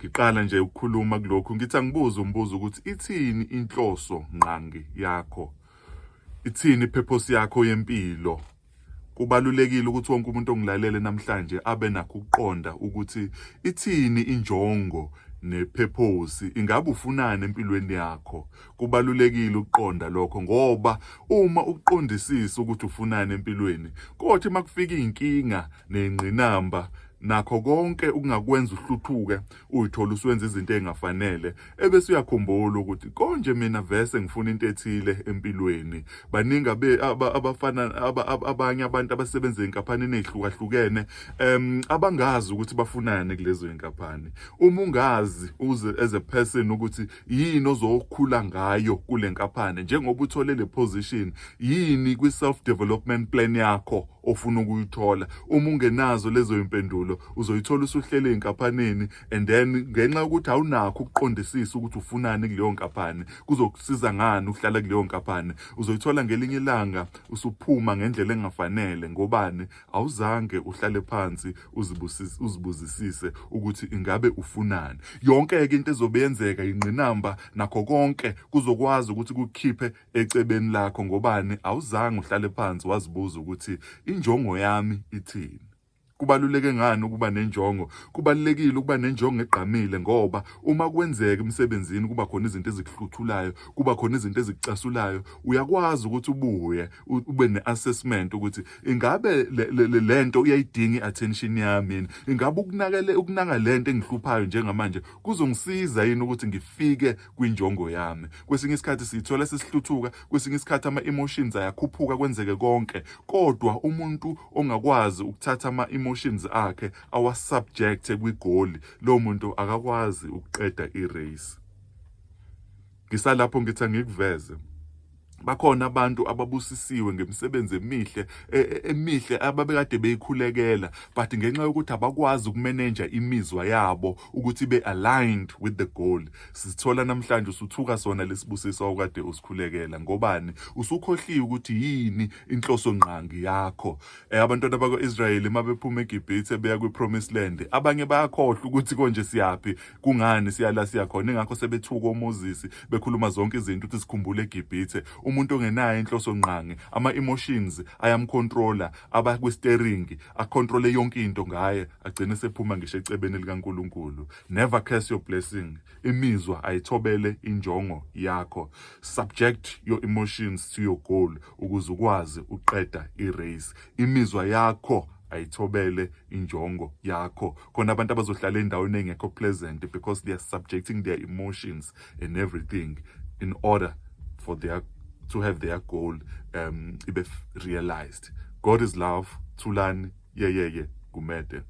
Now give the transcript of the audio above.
Ngiqala nje ukukhuluma kulokhu, ngithi angibuze umbuzo ukuthi ithini inhloso ngqangi yakho, ithini ipurpose yakho yempilo. Kubalulekile ukuthi wonke umuntu ongilalele namhlanje abe nakho ukuqonda ukuthi ithini injongo nepurpose, ingabe ufunani empilweni yakho. Kubalulekile ukuqonda lokho, ngoba uma uqondisisa ukuthi ufunani empilweni, kothi makufika inkinga nengqinamba nakho konke ukungakwenza uhluthuke, uyithola usuwenza izinto engafanele, ebese uyakhumbula ukuthi konje mina vese ngifuna into ethile empilweni. Baningi abafana, abanye abantu abasebenza ezinkampanini ezihlukahlukene abangazi ukuthi bafunani kulezo zinkampani. Uma ungazi uze as a person ukuthi yini ozokhula ngayo kule nkampani, njengoba uthole le position, yini kwi self development plan yakho ofuna ukuyithola, uma ungenazo lezo impendulo, uzoyithola usuhlele enkampanini, and then ngenxa yokuthi awunakho ukuqondisisa ukuthi ufunani kuleyo nkampani, kuzokusiza ngani ukuhlala kuleyo nkampani, uzoyithola ngelinye ilanga usuphuma ngendlela engafanele. Ngobani? Awuzange uhlale phansi uzibuzisise ukuthi ingabe ufunani. Yonke ke into ezobe yenzeka, ingqinamba nakho konke, kuzokwazi ukuthi kukhiphe ecebeni lakho. Ngobani? Awuzange uhlale phansi wazibuza ukuthi injongo yami ithini. Kubaluleke ngani ukuba nenjongo? Kubalulekile ukuba nenjongo egqamile, ngoba uma kwenzeka emsebenzini kuba khona izinto ezikuhluthulayo, kuba khona izinto ezikucasulayo, uyakwazi ukuthi ubuye ube ne-assessment ukuthi ingabe lento uyayidinga i-attention yami yini, ingabe ukunakele ukunaka lento engihluphayo njengamanje kuzongisiza yini ukuthi ngifike kwinjongo yami. Kwesinye isikhathi siyithola sesihluthuka, kwesinye isikhathi ama-emotions ayakhuphuka, kwenzeke konke, kodwa umuntu ongakwazi ukuthatha ama-emotions akhe awasubject kwigoli, lo muntu akakwazi ukuqeda i-race. Ngisalapho ngithi angikuveze, bakhona abantu ababusisiwe ngemisebenzi emihle emihle ababekade beyikhulekela, but ngenxa yokuthi abakwazi ukumanage imizwa yabo ukuthi ibe aligned with the goal, sithola namhlanje usuthuka sona lesibusiso okade usikhulekela. Ngobani? Usukhohliwe ukuthi yini inhloso ngqangi yakho. Abantwana bakwa-Israyeli mabephuma eGibhithe beya kwi-Promised Land, abanye bayakhohlwa ukuthi konje siyaphi, kungani siyala siyakhona. Ingakho sebethuka oMoses, bekhuluma zonke izinto ukuthi sikhumbule eGibhithe. Umuntu ongenayo inhloso ngqangi, ama-emotions ayamcontrola, aba kwi-steering, acontrole yonke into ngaye, agcine sephuma ngisho ecebeni likaNkulunkulu. Never curse your blessing. Imizwa ayithobele injongo yakho. Subject your emotions to your goal ukuze ukwazi uqeda i-race. Imizwa yakho ayithobele injongo yakho. Khona abantu abazohlala endaweni engekho pleasant because they are subjecting their emotions and everything in order for their to have their goal ibe realized. God is love. Thulani Yeyeye Gumede.